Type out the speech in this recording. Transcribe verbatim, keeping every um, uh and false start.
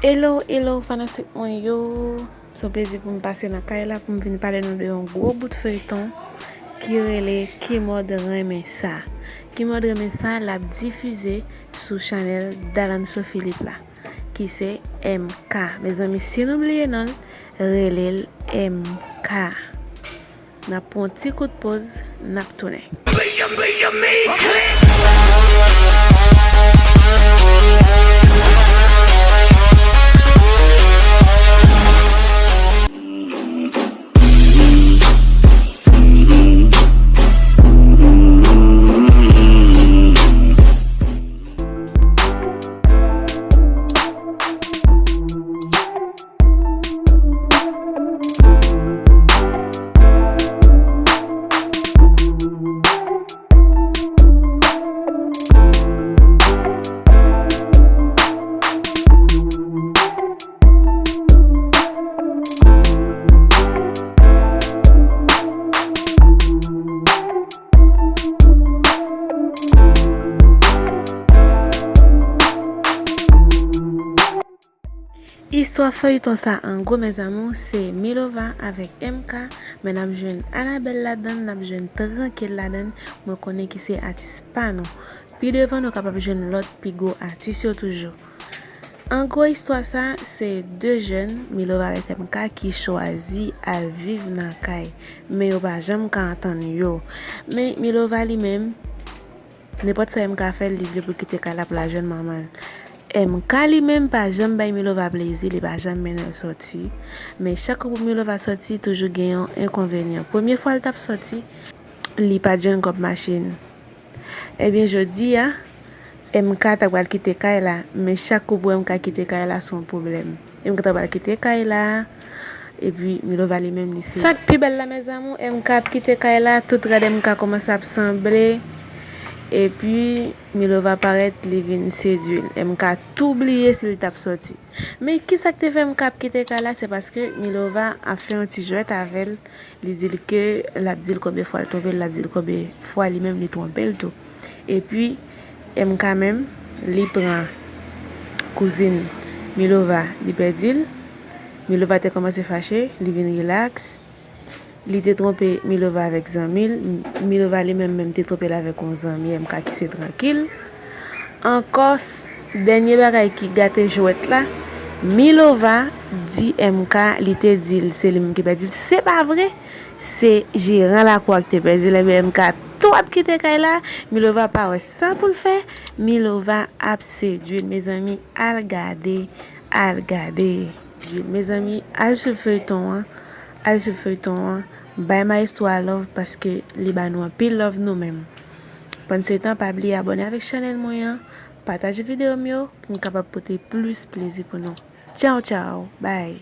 Hello, hello, fanatik mwen yo. Se yon plezi pou m pase nan kay la pou m vin pale nou de yon gwo bout feyton ki rele Kimod Renmen Sa. Kimod Renmen Sa, l ap difize sou chanèl Dalanso Philippe la, ki se M K. Mezanmi, si nou bliye non l, rele l M K. N ap pran yon ti kout poz, n ap tounen. Istwa feyton sa an gwo, mes amours, se Milova avèk M K, men n ap jwenn Anabelle ladan l, n ap jwenn Trankil ladan l, mwen konnen ki se atis pa nou. Pi devan, nou kapab jwenn lòt pi gwo atis yo toujou. An gwo, istwa sa, se de jèn, Milova avèk M K, ki chwazi al viv nan kay, men yo pa janm ka antann yo. Men Milova li menm, nenpòt sa M K fè l, li vle pou l kite kay la pou l al jwenn manman l. M K li menm pa janm bay Milova plezi, li pa janm mennen l sòti. Men chak kou pou Milova sòti, toujou gen yon enkonvenyan. Premye fwa l t ap sòti, li pa t jwenn kòb machin. Ebyen, jodi a, M K ta pral kite kay la, men chak kou pou M K kite kay la, se yon pwoblèm. M K ta pral kite kay la, epi Milova li menm li se. Sa k pi bèl la, mes amours, M K ap kite kay la, tout rad M K kòmanse ap sanble, epi Milova parèt, li vin sedui l. M K tou bliye si l t ap sòti. Men kisa k te fè M K ap kite kay la, se paske Milova ap fè yon ti jwèt avè l. Li di l ke l ap di l konbyen fwa l twonpe l, l ap di l konbyen fwa li menm li twonpe l tou. Epi, M K menm, li pran kouzin Milova, li pèdi l. Milova te kòmanse fache, li vin rilaks. Li te twonpe Milova avèk zanmi l. Milova li menm menm te twonpe l avèk yon zanmi M K ki se Trankil. Ankò, s-, dènye bagay ki gate jwèt la, Milova di M K li te di l se li menm ki pèdi l. Se pa vre, se jeran lakou a ki te pèdi l. Ebyen, M K tou ap kite kay la, Milova pa wè sa pou l fè, Milova ap sedui l. Mezanmi, al gade, al gade. Mezanmi, al swiv feyton an, al swiv feyton an, bay maestro a love paske li ba nou anpil love nou menm. Pandan se tan, pa bliye abòne avèk chanèl mwen an, pataje videyo m yo pou m kapab pote plis plezi pou nou. Tchaw, tchaw, bye.